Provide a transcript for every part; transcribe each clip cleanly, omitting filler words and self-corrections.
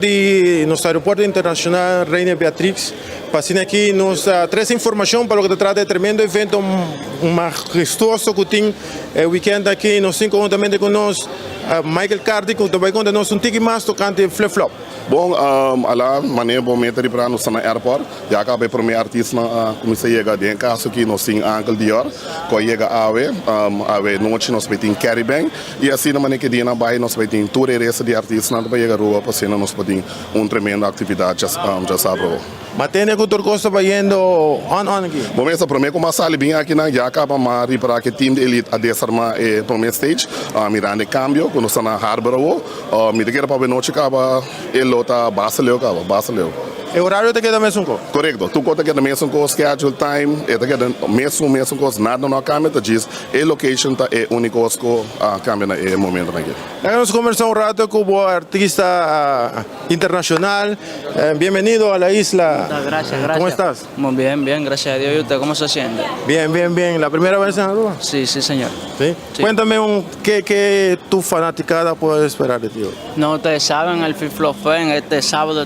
Di nos aeropuerto internacional Reina Beatrix pa asina aki nos a trece informacion pa loke ta trata e tremendo evento majestuoso cu tin e weekend aki. Nos tin conhuntamente cu nos Michael Carty cu ta bay conta nos un tiki mas tocante Flip Flop. Bon, ala manera bo meta riba nos ta na airport. Ya caba e prome artistnan a cuminsa yega. Den e caso aki nos tin Angel Dior cu a yega awe. Awe nochi nos bay tin Carry Bang. Y asina manera ke dianan bai nos bai tin tur e resto di artistanan ta bai yega Aruba pa asina nos por tin un tremendo actividad djasabro. Ma tende cu tur cos ta bayendo on on aki. Bo mester prome cu mas sali bin akinan ya caba ma ripara ke team di Elite a desarma e prome stage mirando e cambio cu nos ta na Harbor awo. Mi ta kere pa awenochi caba e lo ta basta leu caba, basta leu. E horario ta keda mesun cos? Corecto, tur cos ta keda mesun cos, schedule, time, e ta keda mesun mesun cos, nada no a cambia, ta djis E location ta e unico cu a cambia na e momentonan aki. Laga nos conversa un rato cu bo artista internacional. Bienvenido a la isla. Gracias, gracias. Como estás? Muy bien, bien, gracias a Dios. ¿Y usted cómo se siente? Bien, bien, bien. ¿La primera vez en Aruba? Sí, sí, señor. ¿Sí? Sí. Cuéntame un, qué, qué tu fanaticada puede esperar de ti hoy. No, ustedes saben, el Flip Fen, este sábado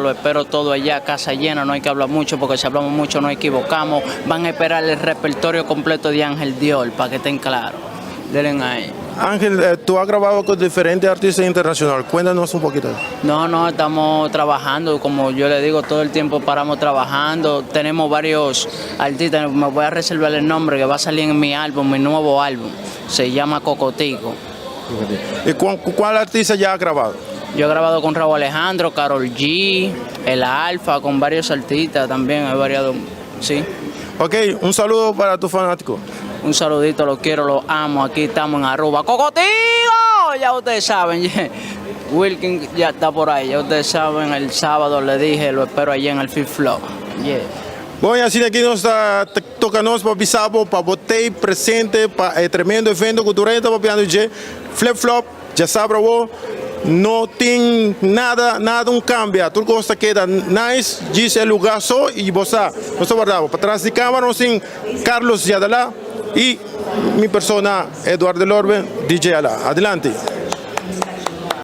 lo espero todo allá, casa llena, no hay que hablar mucho, porque si hablamos mucho nos equivocamos. Van a esperar el repertorio completo de Ángel Dior, para que estén claros. Denle ahí. Ángel, tú has grabado con diferentes artistas internacionales. Cuéntanos un poquito. No, no, estamos trabajando, como yo le digo, todo el tiempo paramos trabajando. Tenemos varios artistas, me voy a reservar el nombre que va a salir en mi álbum, mi nuevo álbum. Se llama Cocotico. ¿Y cuál artista ya ha grabado? Yo he grabado con Rauw Alejandro, Karol G, El Alfa, con varios artistas también, he variado, sí. Ok, un saludo para tu fanático. Un saludito, los quiero, los amo. Aquí estamos en Aruba. ¡Cocotico! Ya ustedes saben. Wilkin ya está por ahí, ya ustedes saben. El sábado le dije, lo espero allí en el Flip Flop. Yeah. Bon, y asina aki nos ta toca nos pa bisa bo pa bo t'ey presente pa e tremendo evento cu tur hende ta papiando dje. Flip Flop, djasabra awo, no tin nada, nada un cambia. Tur cos ta keda nice, djis e lugar so y bo sa, nos ta warda bo. Patras di camara nos tin Carlos Yadala y mi persona Eduardo Lorbe, DJ Ala. Adelante.